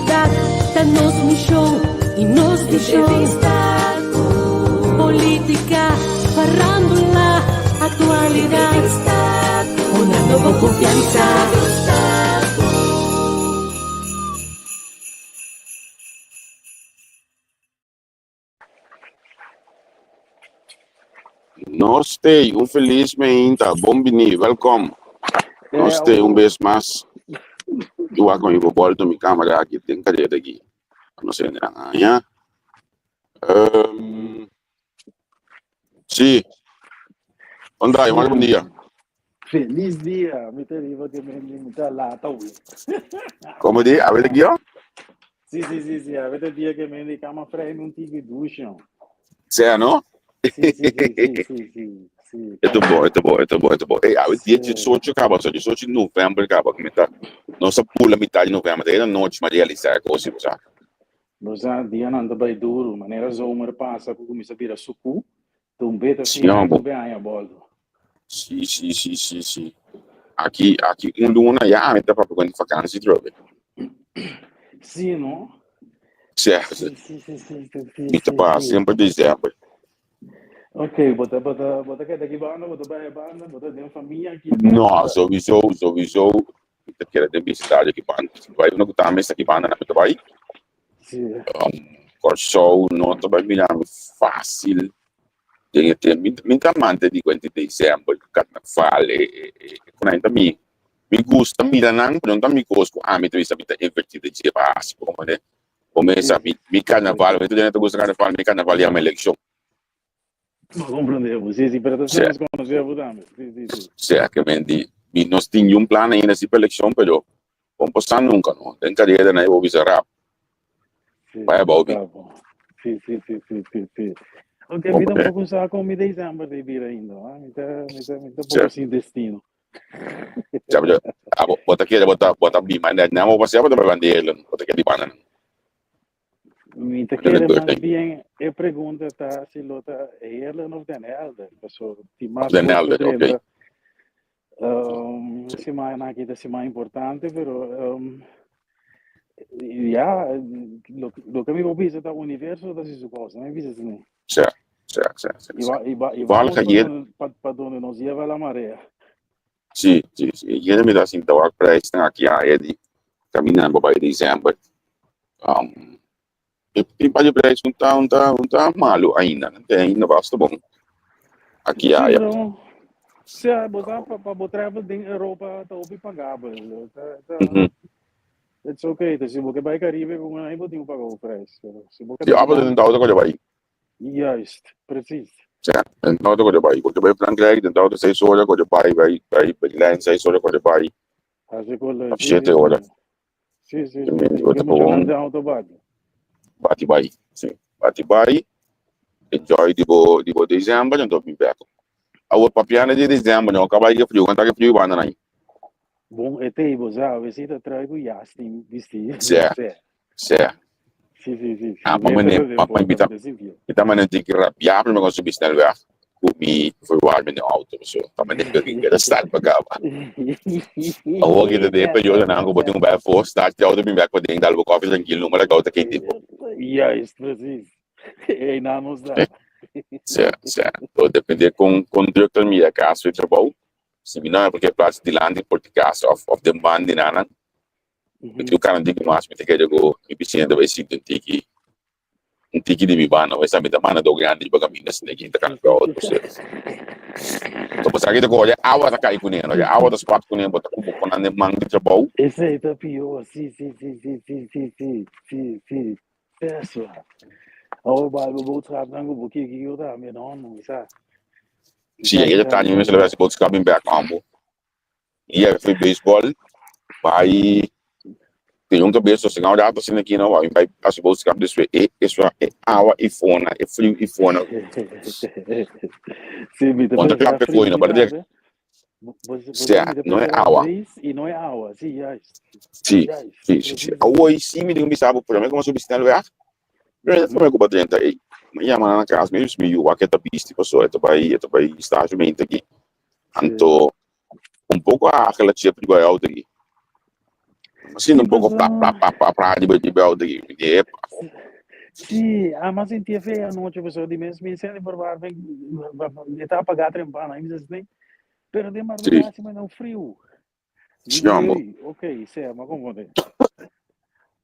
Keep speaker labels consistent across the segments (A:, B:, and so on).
A: Komunidat ta nos mishon i nos vishon. Entrevista ku polítika, farándula, aktualidat. Entrevista ku Honrando bo konfiansa. Entrevista ku.
B: Nos tei un felis meinta, bon bini, welkom. Nos tei un bes mas. I wak mi por bolto mi camera aki den careta aki. No sé nan aña. Um, sí. Onda,
C: Sí,
B: bon dia.
C: Feliz dia, mi te riba que me mi ta lata we.
B: Como di? A ver aquí, oh?
C: Sí, sí, sí, sí, a ver dia que me di cama vrij un tiki douche.
B: Sea, no?
C: Sí, sí, sí, sí, sí, sí, sí.
B: Esto bo, esto bo, esto bo, esto bo. Hey, awe dia
C: Sí.
B: 18 kaba, so 18 de november kaba, que mita. No sa pula mitad de november, de noche, ma realizar cosa, o sea.
C: Bo sa, dianan ta bai duru, manera zomer pasa ku kuminsá bira suku, ta un beta
B: Sí,
C: fin aña,
B: hombre.
C: un be aña boldo.
B: Sí, sí, sí, sí, sí. Aki, aki un luna ya ami ta papia di vakantie trobe.
C: Sí, no?
B: Sí,
C: Sí, sí, sí, sí, sí, sí,
B: mi ta
C: sí,
B: pa
C: sí.
B: semper december.
C: Ok, bo ta, bo ta, bo ta keda aki banda, bo ta bai banda, bo ta den famia aki.
B: No, sowieso, sowieso. Mi ta kere den visitario aki banda. Si bai uno ku tambe sta aki banda, na mi ta bai.
C: Sí.
B: Kòrsou no ta bai mira mi fásil den e tempu. Mi, mi ta amante di kuenta di december, karnaval, e, e, e, e ku nan ta mi. Mi gusta mira nan, pero no ta mi kos ku ami ta bisa mi ta invertí den dje pa hasi. Como de, como esa, mi, mi karnaval, mi ta gusta karnaval, mi karnaval yama elekshon.
C: No comprende, bo. Sí, sí, pero ta
B: Sí.
C: nos conoce bo tambe. Sí, sí, sí.
B: Sea que men di, mi no tin un plan ainda así pa elekshon, pero bon pasá nunca, no. Den carrera na bo bisa rap.
C: Sí,
B: Vaya Bobby.
C: tá bom. Sí, sí, sí, sí, sí, sí. Ok,
B: Bom,
C: mi tampoco sa con mi december de bira ainda. Ah, Mi ta, mi ta, mi ta
B: Sí.
C: poco sin destino.
B: Ja, pero, ah, bo, bo ta kere, bo ta, bo ta bi, maar net bo pasea, bo ta bai bandera, bo ta kere di banda.
C: Mi ta
B: Bo ta
C: kere
B: beurt,
C: mas
B: eh.
C: bien e pregunta ta si lo ta Heerlen of Den Helder. Paso ti mas
B: Den
C: kos ku
B: Helder, ok.
C: drenta. Semana aki ta semana importante, pero ja, lo, lo que mi por bisa ta universo ta hasi su cosa, mi bisa asina.
B: Sí, sí, sí, sí,
C: Y
B: sí.
C: va, y va, y
B: Toevallig
C: vamos pa
B: ayer,
C: donde, pa, pa donde nos lleva la marea.
B: sí, sí, sí. Ayer mi ta sinta wak prijsnan aki ayer di caminando pa bai december. E tin par di prijs un ta, un ta, un ta malo ainda. Nan tin ainda basta bon. Aki
C: Sí,
B: aya.
C: pero sea, bo sa pa, pa bo travel den Europa ta hopi pagabel. Ta, ta, It's okay. Dus si bo ke bai Caribe con ahí bo tin ku paga un prijs. Pero si bo
B: Sí,
C: keda
B: ah, pero
C: banda,
B: den auto ko bai.
C: juist, precies.
B: Ja, den auto ko bai. Ko bai Frankrijk, den auto 6 ora ko bai, bai, bai Berlijn 6 ora ko bai.
C: Hartstikke leuk.
B: Of
C: Sí,
B: 7
C: sí,
B: ora.
C: sí. Sí, sí,
B: I
C: sí,
B: mean,
C: sí.
B: bo
C: Porque
B: ta
C: mucho
B: gewoon
C: nan den auto bati.
B: bati bai. Sí, bati bai. Enjoy di bo, di bo december, en to mi back. Awor papiando di december, no acaba di frio, kanta ke frio banda nai.
C: Bon, e te bo sa, we si ta traigo jas tin bisti.
B: Sí, sí.
C: Sí, sí, sí, sí.
B: Ah,
C: Mi
B: mama
C: ta
B: ne,
C: den
B: mama
C: porta,
B: invita,
C: mi ta sintié.
B: invita mane tiki rabia, pero me consigo snel weg. Ku mi verwarming de auto, so tama ne que que start pa caba. Awor ki te de periodo nan ku bo tin un bij voor start de auto bin back pa den dal bo koffie tranquilo, no mara auto kei tipo.
C: Juist, precies. Hey, na nos da.
B: Sí, sí. So depende con con druk ta mi casa di trabou. Si mi no porque plaats dilanti por di casa of of den band di nanan. Mi tin un tiki mas mi ta kere ku mi bisiña ta bai sinti un tiki un tiki di mi banda. Esa mi ta manda do grandi riba kaminda asina ki ta kana ku auto. So bo sa ki ta kore awa ta kai kuné no? Awa ta spat kuné bo ta ku bo ponan den man di trabou.
C: Esei ta pió. Sí, sí, sí, sí, sí, sí, sí, sí, sí. Best waar. Oh, bij bo boodschap dan ku bo kiki yo tambe no, no, sa.
B: Sí, e detalle mi mester hasi boodschap bin bek ambo. I e fui baseball bai tin un kabes sosegá un rato asina aki no bai bai hasi boodschap despues e e e awa i fona e friu i fona.
C: Sí, mi ta
B: Bon ta
C: preferá
B: klap e
C: fris
B: koe no
C: mi
B: para de
C: tambe. Bo bo bo
B: sea
C: mi ta
B: no e
C: preferá
B: awa.
C: fris i no e awa. Sí, juist.
B: Sí,
C: Juist,
B: sí, sí, sí.
C: precies.
B: Awor sí mi tin ku bisa bo prome ku mi a subi snelweg. Pero prome ku bo drenta ei. Mi yama nan na kas mi mi yu wak e ta bisti pasobra e ta bai e ta bai stage mente aki.
C: Sí.
B: Anto un poko a hagel a chep riba e auto aki. Asina un poko pla pla pla pla pla di di bel di di epa.
C: Sí, a mas sinti fe anoche paso di mes mi sende por bar e ta apagá trempana, mi dice, pero den madrugada si me da un friu.
B: Siamo.
C: Ok, sea, ma comprende.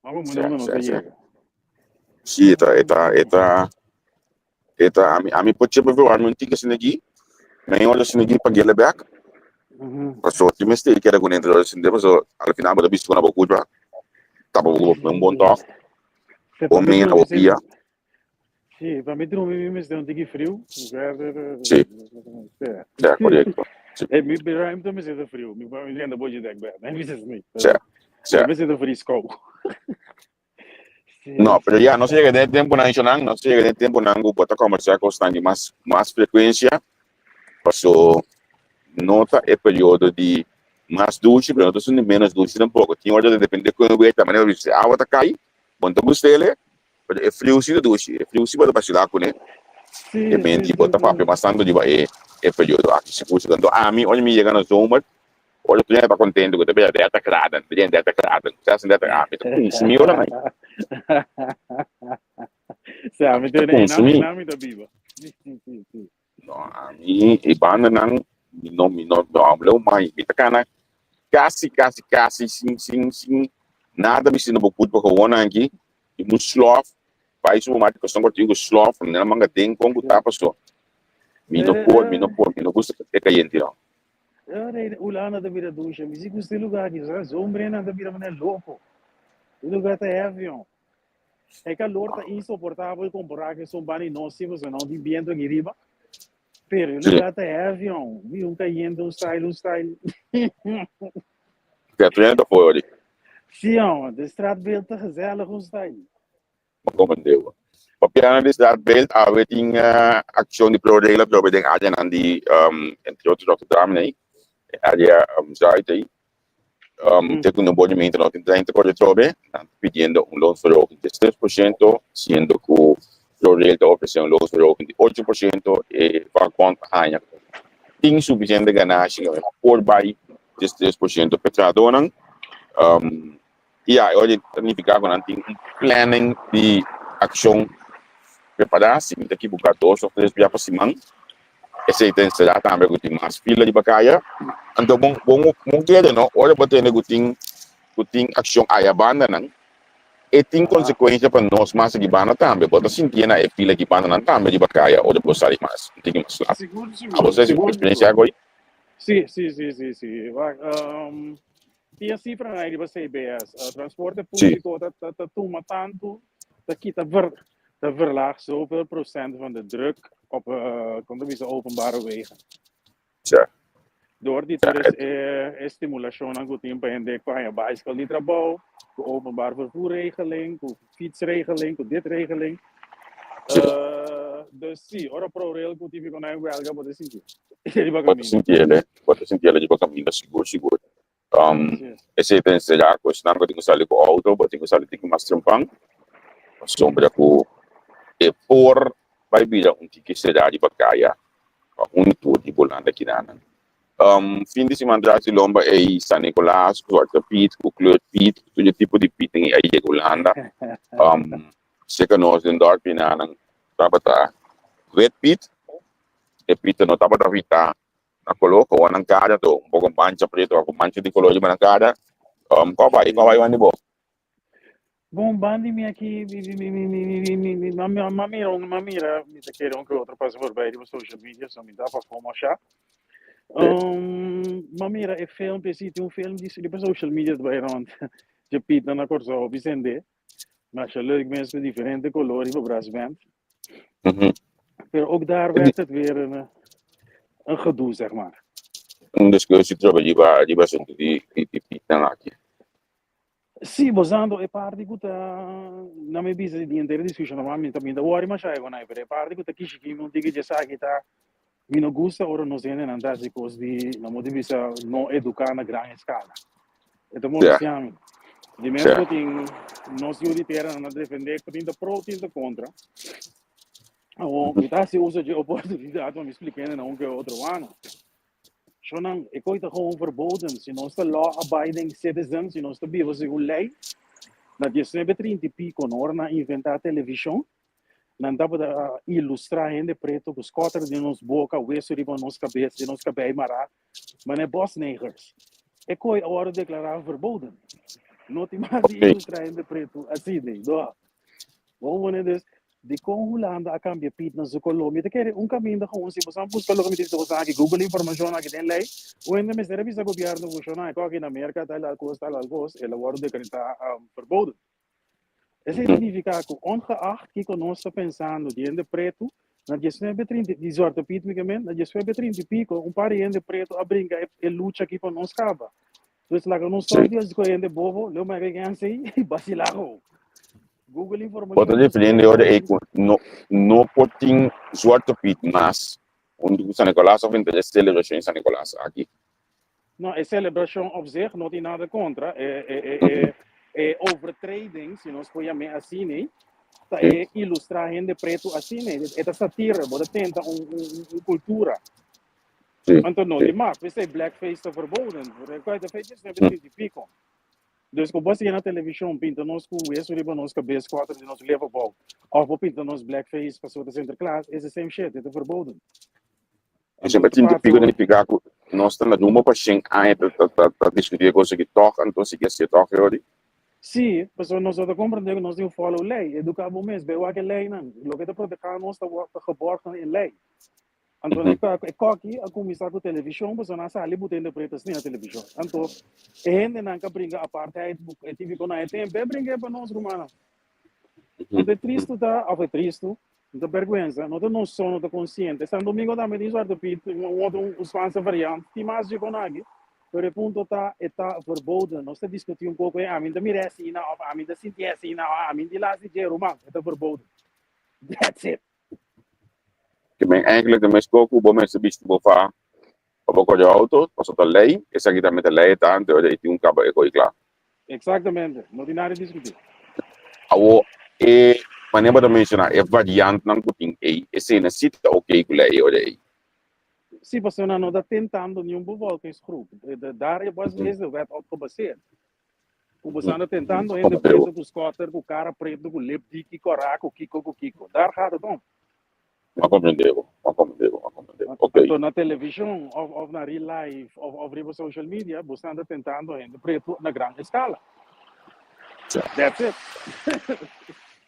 C: Ma comprende uno no se llega.
B: Sí, eta eta eta eta ami ami por chepe verwarming un tiki asina aki. Mi ora asina aki pa gele bek. Paso ti mester keda ku dentro asina paso al final bo ta bisti ku na bo kuchba. Tapa bo un bon tòf. Bo mea na bo pia.
C: Sí, pa mi drumi mi mester un tiki friu.
B: Sí. Ja, correcto. Sí.
C: Eh, mi ruimte mester ta friu. Mi mi renda boje dek bed. Mi mester mi.
B: Sí. Sí.
C: Mi mester ta frisco. Sí.
B: No, pero ya, nos llega den tempo nan shonan, nos llega den tempo nan ku bota conversa kosnan di mas mas frecuencia. Paso no ta e periodo di mas dushi, pero no ta di menos dushi tampoco. Tin ora ta depende con e weta, manera si awa ta kai, bon ta gustele, Pero e friu si ta dushi, e friu si bo ta bashila kuné. E menti bo ta papia mas tantu riba e e periodo aki sigur sigur. Anto ami ora mi yega na zomer, ora tur hende ta kontentu ku ta bira dertig graden, 33 graden, 36 graden, ami ta kunsumí ora mai.
C: Sí, ami
B: Ta
C: ta
B: kunsumí.
C: ami ta biba. Sí, sí, sí, sí.
B: No, ami e bandanan mi no mi no no habla mai. Mi ta kana kasi kasi kasi sin sin sin nada mi sino bo kurpa gewoon anki i un slof bai supermarket kosnan ku tin ku slof nena manga den kon ku ta paso mi no por mi no por mi no gusta e kayente no.
C: Ora Hulanda ta bira dusha mi si gusta e lugar aki sa zombrenan ta bira manera loko e lugar ta heavy hon. E calor ta insoportabel compará cu esun banda di nos si pasobra no tin biento aki riba. Pero e lugar ta heavy hon. Mi un cayente, un style, un style.
B: Te trenta foi ori.
C: Si hon, de straatbeeld ta gezellig un style.
B: Comprendeu. Papiando di straatbeeld, awe tin accion di ProRail atrobe den areanan di entre otro Rotterdam nei, e area Zuid ei. Te ku no borde mente no tin trein ta kore atrobe, nan ta pidiendo un loonsverhoging di 3%, siendo ku ProRail ta ofresé un loonsverhoging di 8%, e vakbond a haña ku tin sufisiente ganashi lo e por bai 13% pa e trahadónan. I ya, e ora ta nifiká ku nan tin un planning di akshon prepará, si mi ta ekiboká dos òf tres bia pa siman. Esei ta enserá tambe ku tin mas fila riba kaya. Anto bon bon bon kere no, ora bo tende ku tin ku tin akshon aya bandanan, e tin konsekuensia pa nos mas aki banda tambe. Bo ta sintié na e fila aki bandanan tambe riba kaya ora bo sali mas un tiki mas lat.
C: Sigur, sigur.
B: Abo sa
C: Sigur,
B: eksperensiá
C: sigur.
B: ku ei?
C: Sí, sí, sí, sí, sí. Wak, tin e sifranan ei riba CBS. Transporte públiko ta ta ta tuma tantu, ta kita ver ta verlaag zoveel procent van de druk op kon ta bisa openbare wegen.
B: Ja.
C: Door di tur e, e stimulacionnan ku tin pa hende ku haña bicycle di trabou, ku openbaar vervoerregeling, ku fietsregeling, ku dit regeling. Dus sí, ora ProRail ku típiko nan welga bo ta sinti riba
B: Bo ta
C: kaminda.
B: sinti ele, bo ta sinti ele riba kaminda sigur sigur. Esei ta enserá ku esnan ku tin ku sali ku outo, bo tin ku sali tiki mas trempan, pasobra ku e por bai bira un tiki será riba kaya pa un tur di bolanda kinanan. Fin di siman tras di lomba ei San Nicolas ku Zwarte Piet, ku Kleur Piet, ku tur e tipo di pietnan ei a yega Hulanda. Seka nos den dorp kinanan tabata Wit Piet, e piet no tabata witá Na koló ku nan kada to un poko mancha preto ku mancha di koló riba nan kada. Kò bai, kò bai wandi bo?
C: Bon, bandi mi aki, mi, mi, mi, mi, mi, mi, mi, mi, ma, ma, ma mira, un, ma mira, mi ta kere un ke otro pasa voorbij riba social media, so mi ta pa fomo sha. Ma mira e filmpje, si tin un film di riba social media ta bai rond, dje Piet na Kòrsou, Vicente, masha leuk mes ku diferente kolor riba brassband. Pero ook daar werd het weer een gedoe, zeg maar.
B: Un discussie trobe riba riba asuntu di di di Pietnan aki.
C: Sí, bosando e parti ku ta na mi bisa di henter discusion na mi ta mi ta worry masha e konai, pero e parti ku ta kishi un tiki dje esaki ta mi no gusta ora nos hendenan ta hasi kos di na modo di bisa no eduká na gran eskala. E ta molestia mi. Di mes ku tin nos yu di tera nan ta defendé ku tin ta pro tin ta kontra. Awor mi ta hasi uso dje oportunidat pa mi splika hende na un ke otro wano. Shonnan, e koi ta gewoon verboden. Si nos ta law abiding citizen, si nos ta biba segun lei, na diesnuebe trinta i piko, no ora nan inventá televishon, nan tabata ilustrá hende preto ku skòter den nos boka, weso riba nos kabes, den nos kabei mará, manera bosnegers. E koi a wòrdu deklará verboden. No tin mas di ilustrá hende preto asina, no. Bo pone dus, dikon Hulanda a kambia Piet na su koló? Mi ta kere un kaminda gewoon si boso a buska loke mi ta bisa boso aki, Google informashon aki den lei, un hende mester a bisa gobièrnu funshoná, e kòki na Merka tal al kos, tal al kos, el a wòrdu dekretá verboden. Esei signifiká ku ongeacht kiko nos ta pensando di hende pretu, na diesnuebe trinta, di Zwarte Piet mi ke men, na diesnuebe trinta i piko un par di hende pretu a bringa e lucha aki pa nos kaba. Dus laga nos stop di hasi ku hende bobo, leu mega gen asei i basilá gewoon. Google
B: Bo ta
C: informashon,
B: refiriendo e ora ei ku no no por tin Zwarte Piet mas huntu ku San Nicolas of entre e selebrashon di San Nicolas aki?
C: No, e selebrashon op zich no tin nada kontra. E, e, e, e, e overtreding, si nos por yam'é asina, ta e ilustrá hende pretu asina. E ta satire, bo ta tenta un, un, un kultura. Anto no tin mas. P'esei blackface ta verboden. Recuerda, fe 1930 i piko. Dus ku bo sigue na televishon pinta nos ku weso riba nos kabes kuater di nos leva bou of bo pinta nos blackface pasobra ta Sinterklaas, is the same shit, e ta verboden.
B: Mi semper tin pico den nifica cu nos ta na rumbo pa shen aña ta ta ta ta discuti e cos aki toch anto sigui hacié toch e ori.
C: Sí, pasobra nos no ta comprende cu nos tin follow ley, educa bo mes, bay wak e leynan, loke ta proteha nos ta ta geborgen in ley. Anto e e koki a kuminsá ku televishon pasobra nan a sali buta hende pretu asina na televishon. Anto e hendenan ku a bringa apartheid e típiko na e tempu e bringa e pa nos rumannan. Anto e tristu ta, òf e tristu, no ta bèrgwensa, no ta nos so no ta konsiente. San Domingo tambe tin Zwarte Piet, un otro un Spaanse variant, tin mas dje kon aki. Pero e punto ta, e ta verboden. Nos ta diskutí un poko, e ami ta mira asina òf ami ta sinti asina òf ami di las di dje, ruman, e ta verboden. That's it.
B: Ke men eigenlijk de mes ku bo mester bisti bo fa pa bo kore auto, pasobra ta lei, esaki tambe ta lei ta anto e tin un kaba e koi kla.
C: Exactamente, no tin nada di diskutí.
B: Awo e manera bo ta menshoná e variantnan ku tin ei, esei na si ta oké ku lei ora ei.
C: Sí, pasobra nan no ta tentando niun bevolkingsgroep. Daar is de wet op gebaseerd. Ku bo anda tentando hende preto ku skotter, ku kara preto, ku lip diki, kora, ku kiko, ku kiko. Daar gaat het om.
B: M'a komprendé bo, m'a komprendé bo, m'a komprendé bo. Ok.
C: Anto na televishon of of na real life of of riba social media bo sta tentando hende preto na gran eskala. That's it.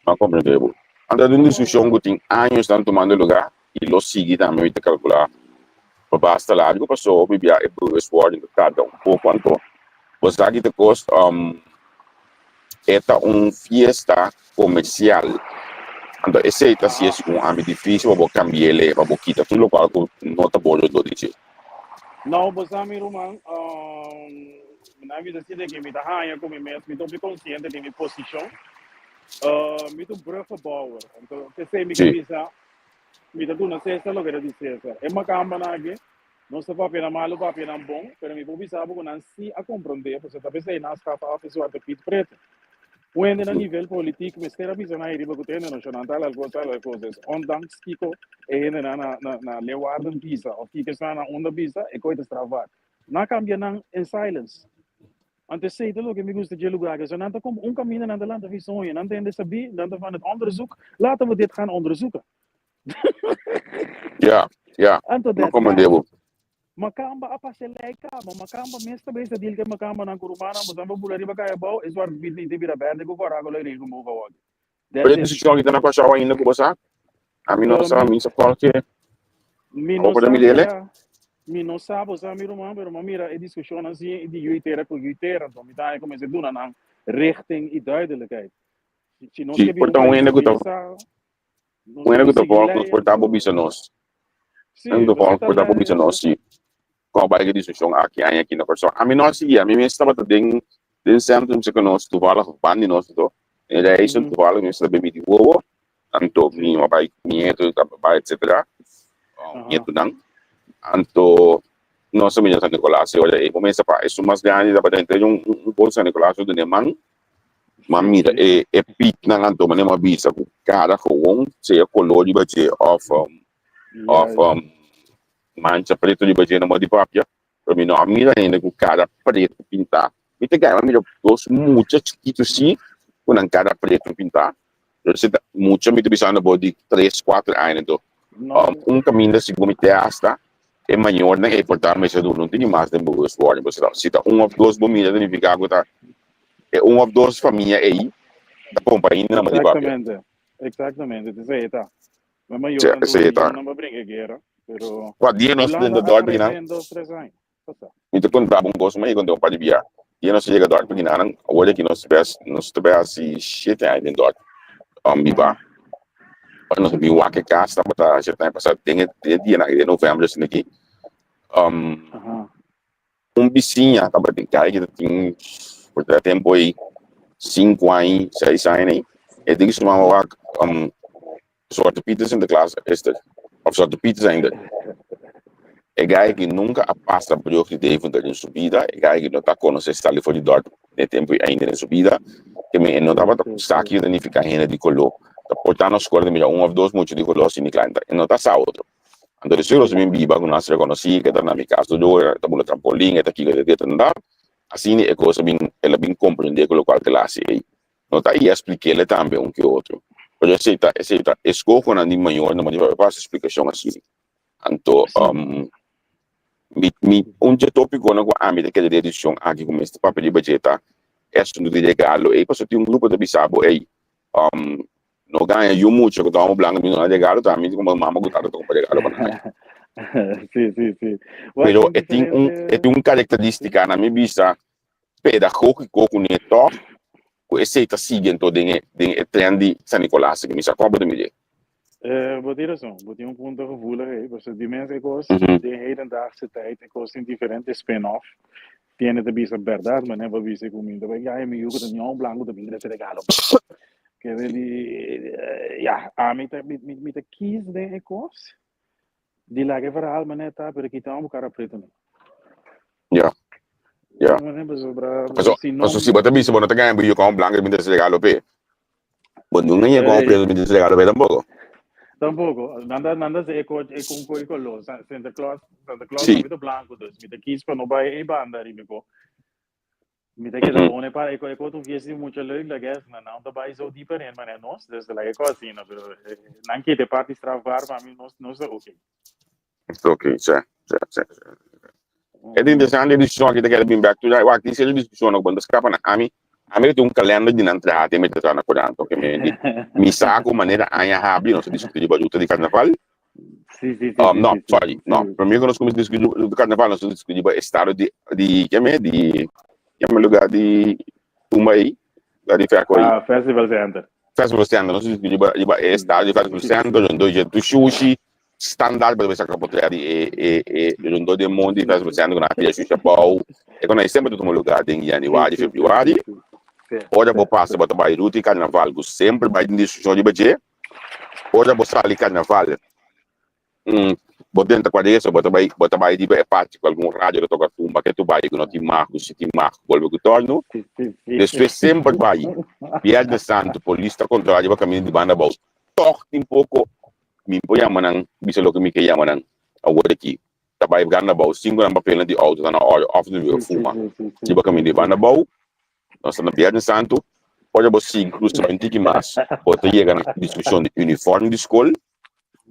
B: M'a komprendé bo. Anto ta un diskushon ku tin años nan tumando lugá i lo sigui tambe mi ta kalkulá pa basta largu paso hopi bia e bewustwording ta tarda un poko anto bo sa ki ta kos e ta un fiesta komersial anto esei ta hasi segun ami difisil pa bo kambi'el pa bo kita tur lokual ku no ta bon dor di dje.
C: No bo sa mi ruman mi a bisa asina ke mi ta haña ku mi mes mi ta hopi konsiente di mi posishon mi ta un bruggenbouwer anto p'esei mi ke bisa Mi ta duna Cesar loke ta di Cesar. E makambanan aki, nos ta papia nan malu, papia nan bon, pero mi por bisa bo ku nan sí a komprondé, pasobra ta p'esei nan a skafa af e Zwarte Piet pretu. Un hende na nivel politik mester a bisa nan ei riba ku ta hende nashonal tal al kos, tal al kos. Dus ondanks kiko e hendenan na na na Leeuwarden bisa òf kiko esnan na unda bisa, e koi ta strafbaar. Nan a kambia nan in silence. Anto esei ta loke mi gusta dje lugar aki. So nan ta kom un kaminda nan ta lanta fi soño, nan ta hende sabí, nan ta van het onderzoek, laten we dit gaan onderzoeken.
B: Ja, ja,
C: Anto
B: no
C: that's
B: komprendé
C: that.
B: bo.
C: Makamba a pasa lei kaba, makamba mes ta bezig deal ku e makambanan ku rumannan, bo sa bo bula riba kaya abou, e zwarte piet ni te bira berde ku kòrá ku lo e regenboog awor.
B: Pero
C: That's
B: e
C: it.
B: desishon aki ta na Kòrsou ainda ku bo sa? Ami no sa, mi sa kòrke.
C: Mi
B: Abo
C: no
B: por
C: sa
B: mir'el?
C: sea, mi no sa bo sa mi ruman, pero m'a mira e diskushonnan si di yui tera ku yui tera, anto mi ta haña kuminsá duna nan richting i duidelijkheid. Si nos
B: Si,
C: ke bira
B: por
C: un
B: ta un
C: pais
B: hende ku ta
C: sivilisá, nos
B: un hende
C: tin
B: ku
C: ku
B: ta
C: sigui
B: vòlg nos
C: lei,
B: por ta bo
C: anto
B: bisa nos.
C: si,
B: Un hende ku ta
C: nos
B: vòlg
C: ta
B: por ta bo
C: lei,
B: bisa nos si kon a bai ku e diskushon aki aña aki na Kòrsou. Ami no a sigui, ami mes tabata den den sentrum cerca nos toevallig of banda di nos anto e reizen toevallig mi tabata bebe di wowo anto mi a bai ku mi nieto ta bai etcetera nietonan anto nos a mira San Nicolas e ora ei bo mester pa esun mas grandi tabata entre un un bol San Nicolas huntu den man m'a mira e e pitnan anto manera mi a bisa ku kada gewoon sea kolor riba dje of of mancha preto riba dje no mo di papia. Pero mi no a mira hende ku kara pretu pintá. Mi ta gana mira dos mucha chikitu si ku nan kara pretu pintá. Pero si ta mucha mi ta bisando bo di tres, kuater aña anto. Un kaminda segun mi te hasta e mayornan ei por ta mester duna un tiki mas den bewustwording. Pasobra si ta un òf dos bo mira ta nifiká ku ta e un òf dos famia ei ta kompa ainda na madi papia.
C: Exactamente, exactamente, esei ta. Mi mayornan
B: Sí,
C: duna
B: esei ta.
C: yunan pa bringa guera, pero
B: Kua dia nos
C: Hulanda
B: den
C: a
B: dorp
C: krese
B: kinan?
C: en dos, tres aña. Pasa.
B: Mi ta konta bo un kos, mi a konta un par di bia. Dia nos a yega dorp kinanan, awor aki nos bes, nos ta bai hasi shete aña den dorp, biba. Ora nos a bin wak e kas tabata shete aña pasá den e den e dianan aki den novèmber esaki aki. Un bisiña tabatin kai ki ta tin por ta tempu ei sinku aña, seis aña ei. E tin ku su mama wak Zwarte Piet Sinterklaas is er. Of Zwarte Piet is eindelijk. E guy ki nunca a pasa brug di Deventer den su bida, e guy ki no ta conoce sali for di dorp den tempo ainda den su bida, ke men e no tabata sa kico ta nifica hende di color. Ta por ta nos scola ta mira un of dos mucha di color asina kla, e no ta sa otro. Anto de seguro si mi biba cu nos reconoci ke ta na mi cas tur ora, ta bula trampolin, e ta kico, e ta dit en dat, asina e cos a bin, el a bin comprende cu locual ke el a haci ey. No ta i a splik'é tambe un ke otro. Pero esei ta, esei ta eskohonan di mayornan pa pa hasi splikashon asina. Anto, mi, mi, un dje topikonan ku ami ta kere den e diskushon aki ku mester papia riba dje ta e asuntu di regalo ei, pasobra tin un grupo ta bisa bo, ei, no gaña yu mucha ku ta homo blanko mi no na regalo, ta ami komo mama ku tata ta kumpra regalo pa nan.
C: Sí, sí, sí.
B: Pero e tin un, e tin un karakteristika na mi bista pedagógiko kuné tòg ku esei ta sigui anto den e den e trend di San Nicolas aki. Mi sa kòp bo ta mir'é.
C: Bo tin rason, bo tin un punto gevoelig ei, pasobra di mes e kos den hedendaagse tijd e kos tin diferente spin-off. Tiene ta bisa bèrdat, ma never bisa ku mi ta bai gaya mi yu ku ta ñou blanku ta bin trese regalo pa mi. Kere di, ya, ami ta mi mi ta kies den e kos Di laga e verhaal ma net ta, pero kita un cara preto no.
B: Ja. Ja.
C: Pasobra,
B: Paso,
C: si no
B: paso si bo ta bisa bo no ta gaña bo yu con blanco bin trese regalo p'e. Bo no gaña con preto bin trese regalo p'e tampoco.
C: Tampoco. Nan ta nan ta e ko e con ko color. Santa Claus, Santa Claus
B: Sí.
C: ta blanco, dus mi ta kies pa no bai e banda riba ko. Mi ta keda bon e para e ko ta un fiesta di mucha leuk la guess na nan ta bai zo dieper in maar nos dus la e ko asina pero nan kete parti strafbaar pa mi nos nos ta oké.
B: Oké, sa, sa, sa. E ta interesante e discusion aki ta keda bin back to that. Wak, tin cierto discusion ku bo no ta scapa na ami. Ami ta tin un kalender di nan traha te mi ta traha na korant. Oké, mi, mi sa ku manera aña habri nos ta discuti riba ruta di karnaval.
C: Sí, sí, sí, sí,
B: No,
C: sí, sí,
B: sorry, no.
C: sí.
B: Primero que nos comienza a discutir do carnaval, nos discutir riba estado di, di, keme, di, keme lugar di tumba ahí, lugar di ferco ahí.
C: Ah, Festival Center.
B: Festival Center, nos discutir riba, riba e estado di Festival
C: Sí,
B: Center,
C: sí.
B: rondo je tu shushi, standaard pa saca potrea di e, e, e, rondo di mundo di Festival Center, ku na pia shusha bou. E kon ahí semper ta tuma lugar den
C: Sí,
B: januari,
C: sí, sí, sí,
B: februari.
C: sí. Sí,
B: Ora
C: sí,
B: bo pasa,
C: sí.
B: bo ta bai ruta di carnaval, ku semper bai den discusion riba dje. Ora bo sali karnaval, bo drenta kuadresa, bo ta bai, bo ta bai riba e parti ku algun radio ta toka tumba ke tu bai ku no tin mag, ku si tin mag bolbe ku tòrnu. Despues semper bai Biernes Santu polis ta kontrolá riba kaminda di banda abou. Tòg tin poko, mi por yama nan, bisa loke mi ke yama nan awor aki, ta bai banda abou sin ku nan papelnan di outo ta na òrdu òf nan riba fuma riba kaminda di banda abou. Nos ta na Biernes Santu, ora bo sigui krusa un tiki mas, bo ta yega na diskushon di uniform di skol,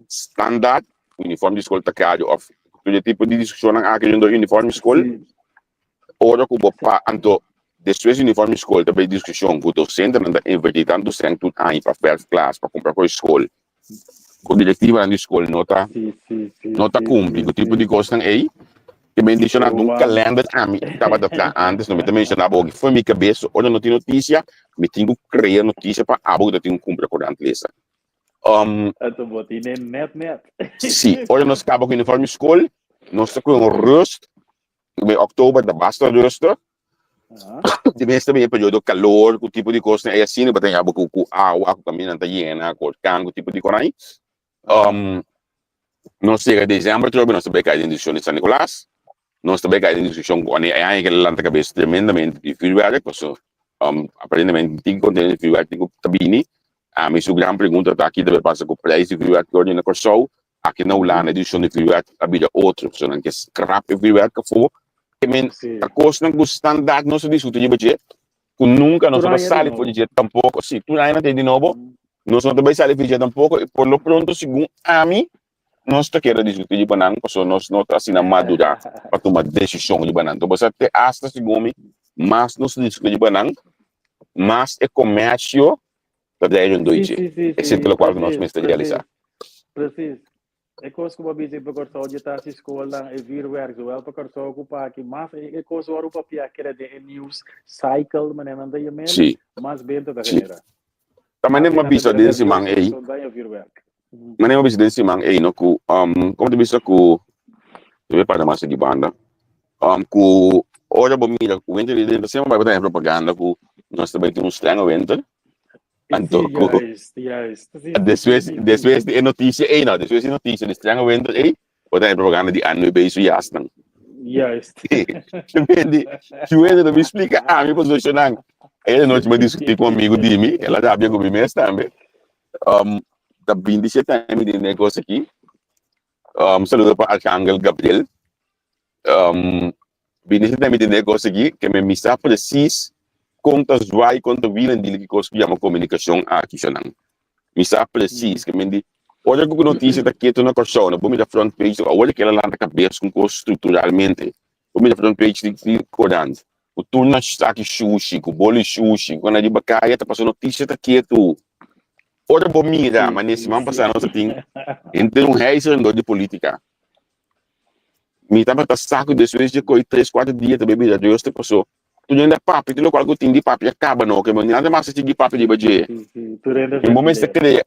B: standaard, uniform di skol ta kari òf tur e tipo di diskushonnan aki rondó uniform di skol. Ora ku bo pa, anto despues di uniform di skol ta bai diskushon ku dosentenan ta invertí tantu sèn tur aña pa vèrf klas, pa kumpra kos di skol, ku direktivanan di skol no ta no ta kumpli ku tipo di kosnan ei. Te menshoná un kalender ami tabata traha antes, no mi ta menshoná bo oki for mi kabes, ora no tin notisia, mi tin ku krea notisia pa abo ku ta tin ku kumpra korant lesa.
C: Anto bo tine net net.
B: Si, ora nos kaba ku uniform di skol, nos ta ku un rust, den oktober ta basta rustig, Di mes tambe e periodo calor cu tipo di cosnan ey asina bo ta haya bo cu awa cu camindanan ta yena cu orkan cu tipo di cosnan ey. Nos yega december trobe nos ta bay cay den discusion di San Nicolas, nos ta bay cay den discusion cu e aña ke lanta cabes tremendamente di vuurwerk pasobra aparentemente tin contenedor di vuurwerk tin cu ta bini. Ami su gran pregunta ta ki ta bay pasa cu prijs di vuurwerk cu na Corsou, aki na Hulanda e discusion di vuurwerk a bira otro pasobra nan ke scrap e vuurwerk afo. Ke men ta kosnan ku standaard nos ta diskuti riba dje, ku nunka nos no ta sali for di dje tampoko. Si, tur aña nan ta di nobo, nos no ta bai sali for di dje tampoko, i por lo pronto segun ami, nos ta keda diskuti riba nan, pasobra nos no ta asina madurá pa tuma desishon riba nan. Enton te asta segun mi, mas nos ta diskuti riba nan, mas e komersio ta drai rondó di dje. Esei ta lokual ku nos mester realisá.
C: Precies. E kos ku bo a bisa pa Kòrsou dje ta hasi skolnan e vuurwerk zowel pa Kòrsou ku pa aki mas e kos wòrdu papia keda den e news cycle manera nan ta yam'el
B: Sí.
C: mas benta ta
B: Sí.
C: genera.
B: Ta manera mi a bisa den siman ei, manera mi a bisa den siman ei no ku um komo ta bisa ku debe para mas di banda um ku ora bo mira ku winter di den semper bai bo ta haña propaganda ku nos ta bai tin un strenge winter. Anto
C: Sí,
B: ku
C: juist, juist. Sí, sí,
B: despues
C: sí, sí.
B: despues di e notisia ei no, despues di e notisia di strenge winter ei, bo ta haña propaganda di ANWB su jasnan.
C: Juist.
B: Di Juende ta bin splika ami pasobra Ayer anochi mi a diskutí ku un amigu di mi, el a rabia ku mi mes tambe. Um, ta 27 aña mi den e kos aki. Um, saludo pa Arcángel Gabriel. Um, 27 aña mi den e kos aki, ke mi sa presis kon ta zwaai, kon ta wielen di ki kos ku yama komunikashon aki, shonan. Mi sa presis, ke men di, ora ku notisia ta ketu na Kòrsou, no por mira front page, awor ke el a lanta kabes ku un kos strukturalmente, por mira front page di di korant, ku tur na saki shushi, ku boli shushi, ku na riba kaya ta pasa notisia ta ketu. Ora bo mira, manera siman pasá nos a tin henter un heiser rondó di polítika. Mi tabata sa ku despues dje koi tres kuater dia ta bira Dios te pasó. Tur hende a papia, tur lokual ku tin di papia a kaba no, ke nada mas a sigui papia riba dje. I bo mester krea,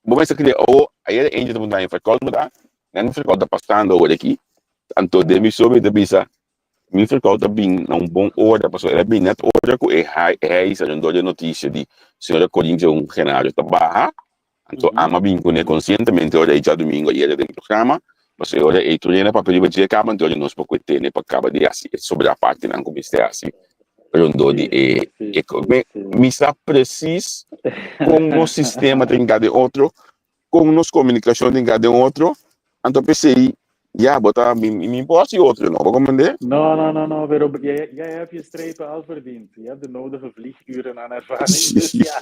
B: bo mester krea, oh, ayer eentje ta puntra mi, verkòl bo ta? Nan mi verkòl ta pasando awor aki. Anto den mi so mi ta bisa, mi verkòl ta bin na un bon ora, pasobra el a bin nèt ora ku e heisa rondó di e notisia di señora Corintio Genario ta baha. Anto ama bin kuné konsientemente ora ei djadumingu a yega den programa, pasobra e ora ei tur hende a papia riba dje kaba, anto ora nos por kue tene pa kaba di hasi e sobrá partinan ku mester hasi rondó di e e Mi sa presis kon nos sistema ta hinká den otro, kon nos komunikashon ta hinká den otro, anto p'esei ya bo ta mi mi por hasi otro no, bo komprendé?
C: No, no, no, no, pero jij, jij hebt je strepen al verdiend. Je hebt de nodige vlieguren aan ervaring. Dus ja,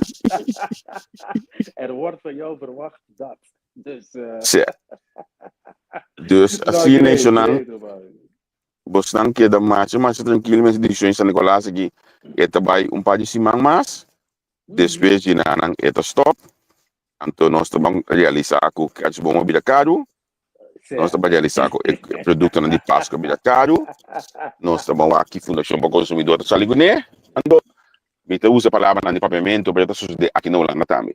C: er wordt van jou verwacht dat. Dus, uh...
B: Sí. Dus
C: no,
B: asina
C: great,
B: eshonan
C: great, Robario.
B: bosnan keda masha masha trankil mes decision San Nicolas aki e ta bai un par di siman mas despues di nan e ta stop anto nos ta ban realisa ku kerstboom a bira karu Nos ta ban realisá ku e produktonan di Paskua bira karu. Nos ta ban wak ki Fundashon pa Konsumidó ta sali kuné. Anto, mi ta usa palabranan di papiamentu, pero ta sosodé aki na Hulanda tambe.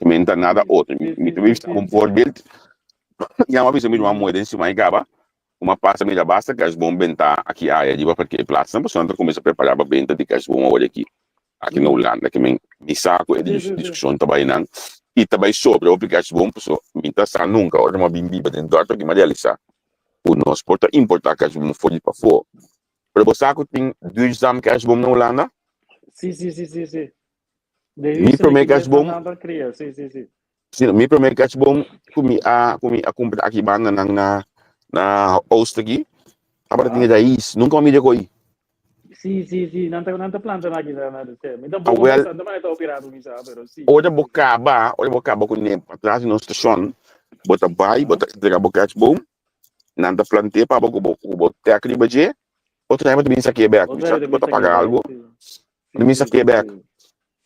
B: Mi no ta nada otro. Mi ta bisa un voorbeeld. Ya mi a bisa mi ruman muhé den siman i kaba, ku mi a pasa mira basta kerstboom bentá aki aya riba parkeerplaatsnan, pasobra nan ta kuminsá prepará pa benta di kerstboom awor aki. Aki na Hulanda ke men mi sa ku e diskushon ta bai nan i ta bai sobre hopi cash bon paso mi ta sa nunka ora mi a bin biba den dorp aki mi a realisa ku nos por ta importa cash bon for di pafó pero bo sa ku tin duurzaam cash bon na Hulanda?
C: Si si si si si
B: Mi prome cash bon
C: si si si
B: Si mi prome kerstboom ku mi a ku mi a kumpra aki banda nan na na Oost aki tabata tin rais nunka mi a mira koi.
C: Si si si nan ta nan ta planta nan aki na na mi tampoco
B: Awel
C: sa ta ta opirado mi sa pero si.
B: Ora bo kaba ora bo kaba ku ne patras di nos stashon bo ta bai bo ta entrega bo kerstboom nan ta plant'é pa bo ku bo ku bo tek riba dje otro hende ta bin saki'é bek mi sa bo ta paga algu bo ta bin saki'é bek.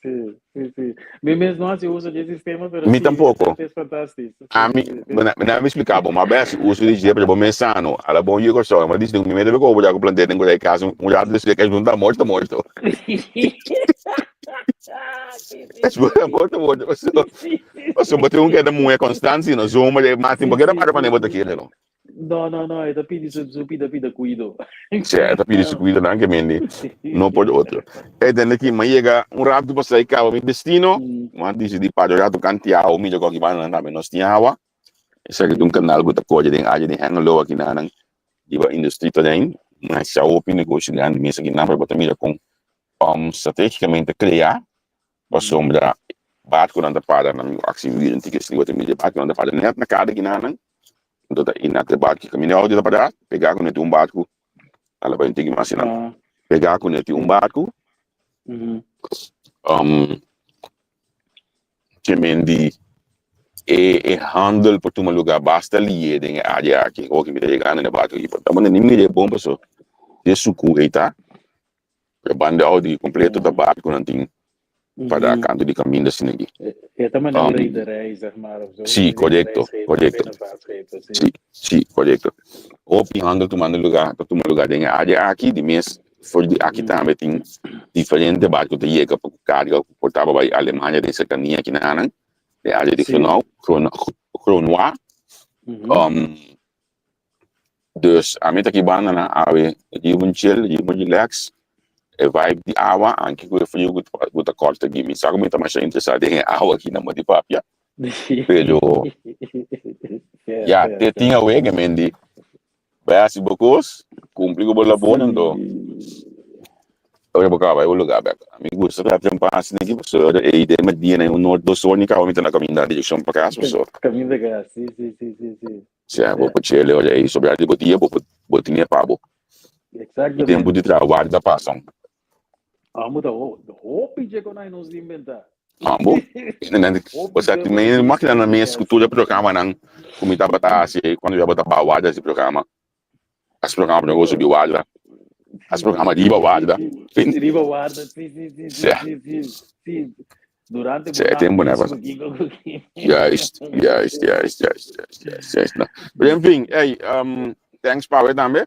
C: Sí, sí, sí. Mi mes no hace uso di e sistema, pero
B: Mi
C: sí,
B: tampoco.
C: es fantastisch. Sí,
B: Ami,
C: sí, sí.
B: na, na mi explica bo, ma bes uso di dje, pero bo mes sano. Ala bon yu Kòrsou, ma dice mi debe kobo ya ku planté den ku casa un rato despues que ta morto, morto.
C: Sí, sí, sí,
B: Después
C: sí.
B: morto, morto.
C: Sí, sí, sí,
B: Paso bo tin un keda muhe constante, no zomer, de Martin,
C: Sí,
B: porque
C: sí,
B: para
C: sí,
B: pa bo ta
C: sí.
B: kere no.
C: No, no, no, e ta pidi su, su pida pida cuido.
B: Sí, e ta pidi su cuido nan ke mende. No por otro. E tende ki ma yega un rato pasá i kaba mi destino, ma disidí para un rato kanti awa, mi yega aki banda nan tambe nos tin awa. Esaki ta un kanal ku ta kore den área di Hengelo aki nan riba industrieterrein. Masha hopi negoshi grandi mes aki nan, pero bo ta mira kon strategicamente krea pasobra barkunan ta para nan aksi wira un tiki asina bo ta mira barkunan ta para nèt na kada ki nan. Anto ta i na te barku kaminda auto ta para pegá ku nèt un barku. Ala bai un tiki mas sinan. Pegá ku ne tin un barku. Um, ke men di e e handel por tuma lugá basta lié den e área aki. Oki mi ta yegando na e barku aki. Por ta manda ni mira e bon paso den suku ei ta. Pero banda Audi completo ta barconan tin para canto di caminda asina aki.
C: E ta manera un rederij, zeg maar, of zo.
B: Sí, correcto, correcto. Sí, sí, correcto. Hopi handel tumando lugar, ta tuma lugar den e área aki, di mes for di aki tambe tin diferente barco ta yega pa carga ku por taba bai Alemania den cercania aki nan, den área di Gronau, Gronoa. Dus ami ta ki banda nan awe riba un chill, riba un relax, e vibe di awa, anke ku e frio ku ta kòrta aki. Mi sa ku mi ta masha interesá den e awa aki na Monte Papia, pero ya, te tin awe ke men di bai hasi bo kos, kumpli ku bo labor, anto ora bo kaba bai bo lugá bèk. Mi gusta traha tempu asina aki pasobra e idea mi dia na un or dos or ni kaba mi ta na kaminda direkshon pa kas pasobra.
C: Kaminda kas, si, si, si, si, si.
B: Sea bo por chele ora ei sobra di bo dia bo por bo tene pa bo.
C: Exactamente.
B: E tempu di traha warda pasa.
C: Amo ta hopi dje kon ai nos di inventa.
B: Amo. Osea ti men makina na mes ku tur e programanan ku mi tabata hasi ei kuando mi tabata baha warda hasi programa. Hasi programa pa negocio di warda. Hasi programa riba warda.
C: Riba warda, si, si, si, si, si, si. Durante
B: Sea e tempo na pasa. Juist, juist, juist, juist, juist, juist, juist. No. Pero en fin, hey, thanks pa tambe.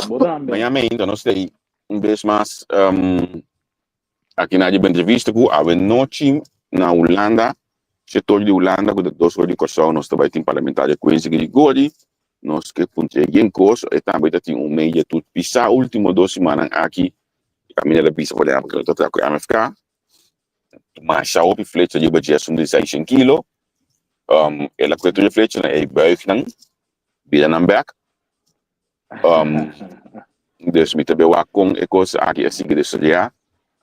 C: Bo tambe.
B: Mañana ainda nos stay un bes mas aki na di entrevista ku awe nochi na Hulanda, sector di Hulanda ku ta dos or di Kòrsou nos ta bai tin parlamentario Quincy Grigori. Nos ke puntra yen kos, e tambe ta tin un media tur pisá último dos simannan aki. Kaminda ta bisa por ehèmpel ku nos ta traha ku MFK. Masha hopi flecha riba dje esun di seishen kilo. El a kue tur e flechanan, e buig nan, bira nan bek. Dus mi ta be wak kon e kos aki a sigui desaroyá.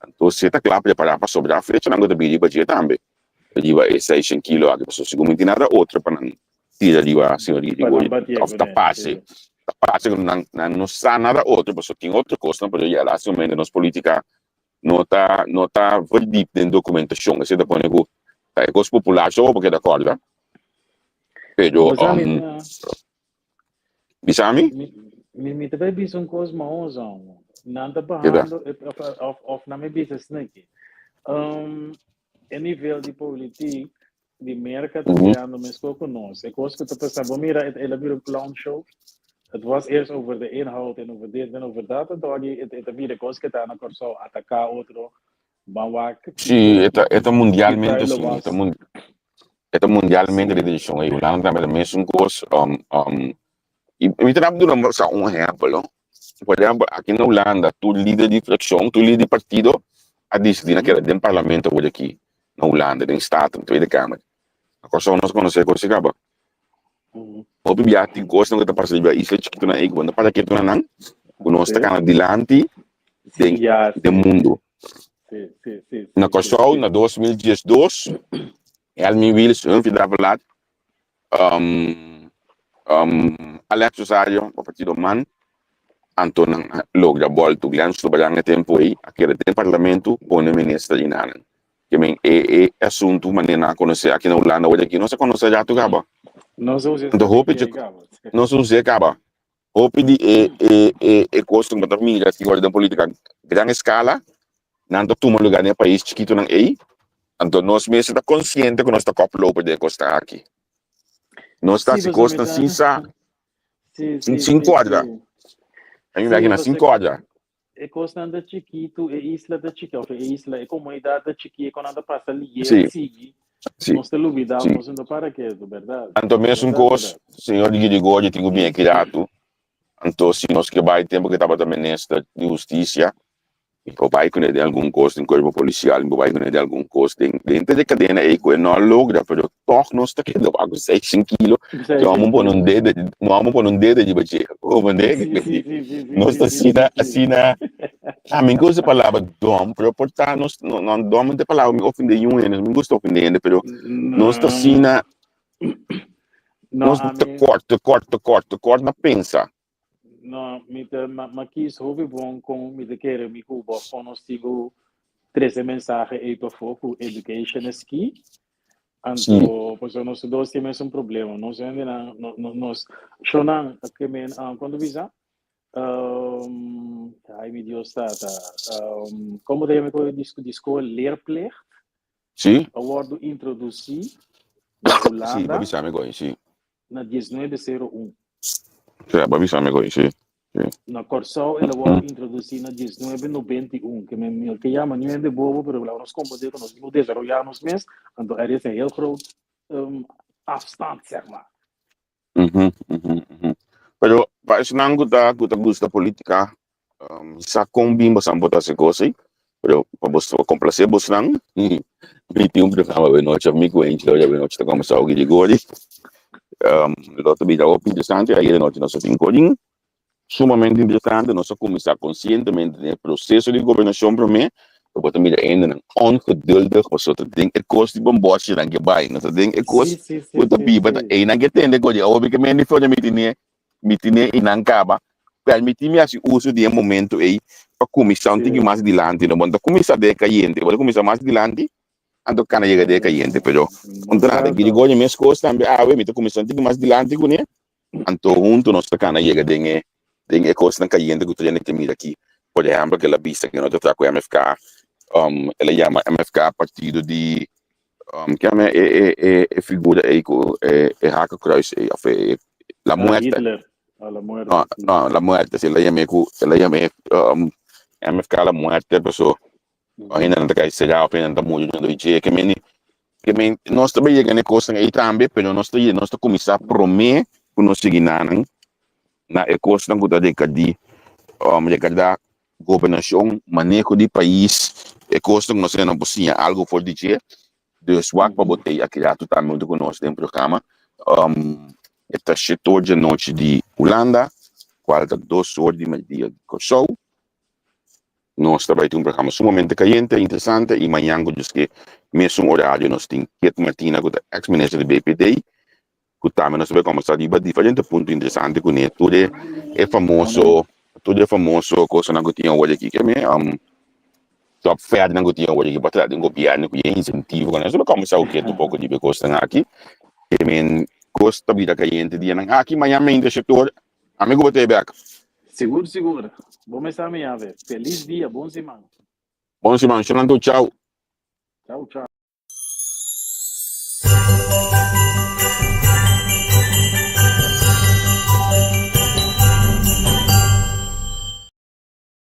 B: Anto si e ta kla prepará pasobra flechanan ku ta bini riba dje tambe, riba e seishen kilo aki, pasobra sigur mi tin nada otro pa nan tira riba señor Girigorio òf ta parse, ta parse ku nan no sa nada otro pasobra tin otro kosnan, pero ya lastimamente nos polítika no ta no ta verdiep den documentashon. Esei ta pone ku ta e kos popular so bo keda kòrda. Pero bisa mi?
C: Mi mi ta bai bisa un kos maos amo. Nan ta bahando of of nan mi bisa sneki. E nivel di politiek di Merka ta birando meskos ku nos. E kos ku ta pasa, bo mira el a bira un clown show. Het was eerst over de inhoud en over dit en over dat. En toen e ta bira e kos ku ta na Kòrsou, ataká otro, ban wak.
B: Sí, e ta e ta mundialmente asina, e ta mun e ta mundialmente di direkshon ei. Hulanda tambe ta mesun kos. I mi ta duna un ehèmpel, no. Por ehèmpel, aki na Hulanda tur lider di frakshon, tur lider di partido a disidí na keda den parlamento awor aki na Hulanda, den Staten, Tweede Kamer. Na Kòrsou nos konosé kos así kaba. Hopi bia tin kosnan ku ta pasa riba isla chikitunan ei ku bo no ta para ketu na nan, ku nos ta kana dilanti den den mundu. Na Kòrsou na 2012, Helmin Wiels, Humphrey Davelaar, Alex Rosario pa partido man, anto nan a logra boltu Glenn Sulbaran e tempu ei a keda den parlamento pone minister i nanan. Ke men e e asuntu manera nan a konosé aki na Hulanda awor aki nos a konosé ratu kaba. Anto hopi dje nos a us'é kaba. Hopi di e e e e kosnan ku bo ta mira aki ora den politika gran eskala nan ta tuma luga den e pais chikitunan ei. Anto nos mester ta konsiente ku nos ta kòploper den e kosnan aki. Nos ta hasi kosnan sin sa, sin sin kòrda. A mi mira aki nan sin kòrda.
C: E kosnan ta chikitu, e isla ta chiki, òf e isla, e komunidat ta chiki, e konan ta pasa lié, sigui. Nos ta lubidá, nos no ta para ketu, bèrdat?
B: Anto mesun kos, señor Girigorio tin ku bini aki ratu. Anto si nos ke bai tempu ku e tabata minister di hustisia, Mi por bai kuné den algun kos den kuerpo polisial, mi por bai kuné den algun kos den denter e kadena ei ku e no a logra, pero tòg nos ta keda wak ku seishen kilo, no amo pone un dede, no amo pone un dede riba dje, comprende? Nos ta asina, asina, ah, mi gusta e palabra dòm, pero por ta nos, no, no dòm no ta e palabra mi ofende niun hende, mi gusta ofende hende, pero nos ta asina, nos ta kòrt, te kòrt, te kòrt, te kòrt na pensa.
C: No, mi ta ma kies hopi bon kon mi ta kere mi ku bo kon nos tin ku trese mensahe ei pafó ku education is key. Anto, pasobra nos dos tin mesun problema. Nos hendenan, no, no, nos shownan ke men, kon ta bisa? Ai mi Dios tata. Komo ta yama e di skol? Leerplicht? A wòrdu introdusí na
B: Sí,
C: Hulanda
B: bo bisa mi goy, sí.
C: na 1901.
B: Sí, bo bisa mi goy, sí. Sí.
C: Na Kòrsou el a wòrdu introdusí na 1991, ke men mi ke yama niun hende bobo, pero laga nos komprendé ku nos tin ku desaroyá nos mes, anto er is een heel groot afstand, zeg maar.
B: Pero pa esnan ku ta ku ta gusta polítika, sa kon bin bosan por ta hasi kos ei, pero pa bos pa komplasé bosnan, mi tin un programa awe nochi, mi ku Angel awe nochi ta komensá oki di gori. Lo ta bira hopi interesante, ayera nochi nos a tin korin sumamente interesante, nos a kuminsá konsientemente den e proseso di gobernashon promé, pero bo ta mira hendenan ongeduldig pasobra ta den e kos di bombòchi nan ke bai, no ta den e kos ku ta biba ta einan ke tende kos di awor mi ke mende for mi tine mi tine i nan kaba permití mi hasi uso di e momento ei pa kuminsá un tiki mas dilanti no bo no ta kuminsá den e kayente bo ta kuminsá mas dilanti anto kana yega den e kayente pero un trata Girigorio mes kos tambe awe mi ta kuminsá un tiki mas dilanti kuné. Anto huntu nos ta kana yega den e den e kosnan kayente ku tur hende ke mira aki. Por ehèmpel ke el a bisa ke no ta traha ku MFK, el a yama MFK partido di ke yama e e e e figura ei ku e e hakekruis ei òf e la
C: Ah,
B: muerte.
C: Hitler. Ah, la muerte,
B: No,
C: sí.
B: no, la muerte, sí, el a yam'é ku el a yam'é MFK la muerte paso Hendenan ta kai será of hendenan ta muri rondó di dje. Ke meni, ke men, nos ta yega na e kosnan ei tambe, pero nos ta nos ta kuminsá promé ku nos sigui nanan na e kosnan ku ta rekadí, rekardá gobernashon, maneho di pais, e kosnan ku nos hendenan por siña algu for di dje. Dus wak pa bo tei aki ratu tambe huntu ku nos den programa. E ta shete or djanochi di Hulanda, kual ta dos or di mèrdia di Kòrsou. Nos ta bai tin un programa sumamente kayente, interesante i mañan ku djis ke mesun orario nos tin Kit Martina ku ta ex minister di BPD ku tambe nos ta bai kombersá riba diferente punto interesante kuné tur e e famoso tur e famoso kosanan ku tin awor aki ke me job fairnan ku tin awor aki pa trata den gobièrnu ku e insentivo ku nos ta bai kombersá ku Kit un poko riba e kosnan aki ke men kos ta bira kayente dianan aki mañan mente shektor Ami ku bo ta e bek.
C: Sigur sigur. Bo mester mi yave. Felis dia, bon siman.
B: Bon siman. Shonantu, chau.
C: Chau chau.